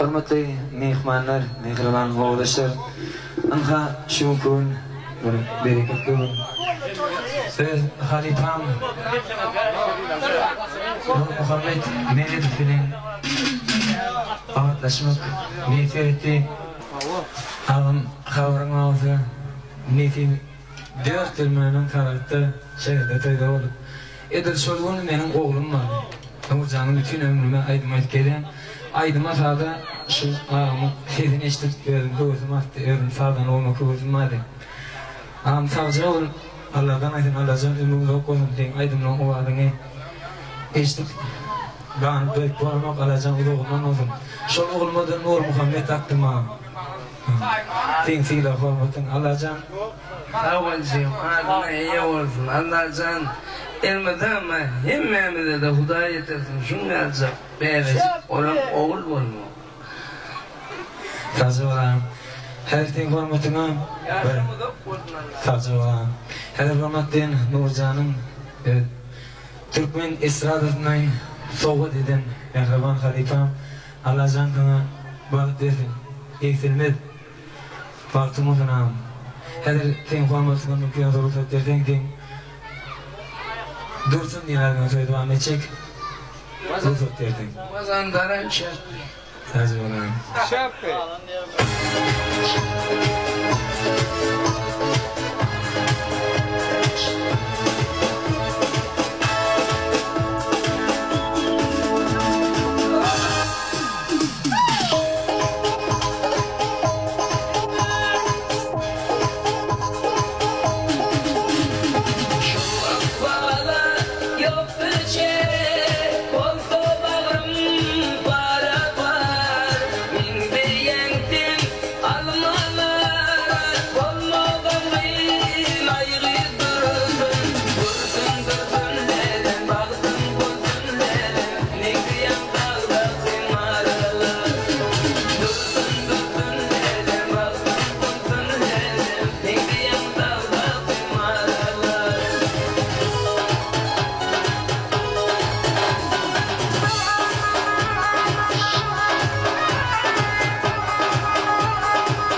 Hormatly myhmanlar, mähriban obadaşlar! Ynha, şu günki gün bir bereketli gün. Öz halypam Nurmuhammet Meredow bilen gabatlaşmak miýesser etdi. Agam, habaryň bolsa, nesip dört ýyl mundan Saragtda şäherde toýda bolduk. Edil şol gün meniň oglum bardy. Nurjanyň bütin ömrüme aýdym aýdyp gelýän. Aýdyma saza şu agamyň sesini eşidip özüm höwesim artdy. Özüm sazanda bolmak höwesim bardy. Agam sagja bol. Alladan aýsyn Allajan ömrüň uzak bolsun seň aýdymlaň owazyňy eşidip ganyp doýup bolanok Allajan uzagyndan bolsun. Şol oglumada Nurmuhammet dakdym agam. Seň sylag hormatyň Allajan. Sag bol jigim adyna eýe bolsun Allajan elmydama hemmämizede Hudaý ýetirsin şuň ýaljak bäbejik olam ogul bolmak. Sagja bol agam. Häzir seň hormatyňa bir Ýaşyň uzak bolsun Allajan. Sagja bol agam. Häzir hormat diýen Nurjanyň öz türkmen estradasyna sowgat eden mähriban halypam Allajan saňa bagt bersin. Egsilmez bagtyň bolsun agam. Häzir seň hormatyňa mümkin bolsa rugsat berseň seň Dursun diýen adyňa toý dowam etjek. Rugsat berseň. Mazandaran şertli. Sagja bol agam. Şertli.